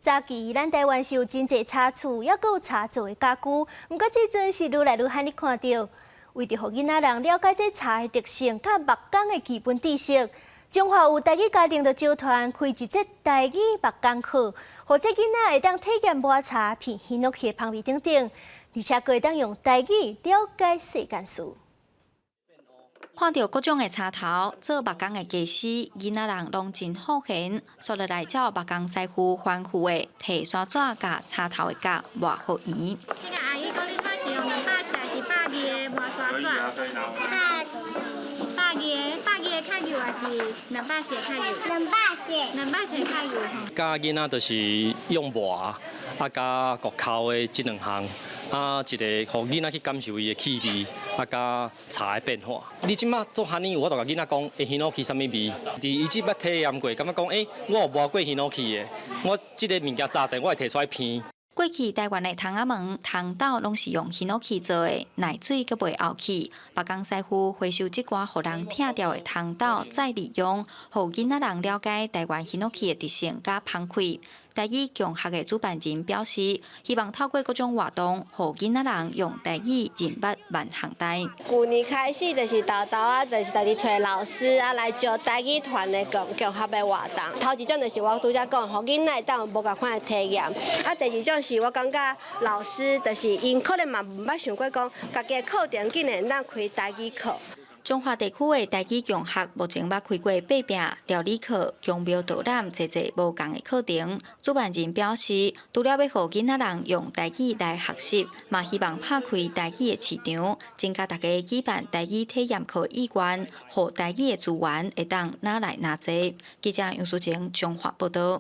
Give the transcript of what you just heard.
早期咱台灣是有真濟茶厝，猶閣有茶做的家具，毋過這陣是愈來愈罕咧看著。為著予囡仔人了解這茶的特性佮木工的基本知識，彰化有台語家庭就組團開一節台語木工課，予這囡仔會當體驗抹茶、片ヒノキ的芳味等等，而且閣會當用台語了解世間事。看著各種的柴頭，做木工的技師，囡仔人攏真好閒，煞落來照木工師傅吩咐的，提砂紙共柴頭的角磨予圓。那個阿姨講，你看是用240還是120的磨砂紙？120，120的較幼，還是240的較幼？240。240較幼吼。教囡仔就是用磨啊，佮鉸鉤的這兩項，啊，一個予囡仔去感受伊的氣味，啊，佮茶的變化。你這馬做哈呢，有法度共囡仔講，欸，ヒノキ啥物味？佇伊只捌體驗過，感覺講，欸，我有磨過ヒノキ的，我這个物件早定我會提出來鼻。過去台灣的窗仔門、窗斗攏是用ヒノキ做的，耐水閣袂漚去。木工師傅回收這寡予人拆掉的窗斗再利用，予囡仔人了解台灣ヒノキ的特性佮芳氣。台語共學的主辦人表示，希望透過各種活動，予囡仔人用台語認捌萬項代。舊年開始就是沓沓啊，就是家己揣老師啊來招台語團的共共學的活動。頭一種就是我拄才講，予囡仔會當有無仝款的體驗。啊，第二種是我感覺老師就是𪜶可能嘛毋捌想過講，家己的課程竟然會當開台語課。彰化地區的台語共學目前捌開過八餅料理課、宮廟導覽，濟濟無仝的課程。主辦人表示，除了欲予囡仔人用台語來學習，嘛希望拍開台語的市場，增加大家舉辦台語體驗課意願，予台語的資源會當愈來愈濟。記者楊淑晴彰化報導。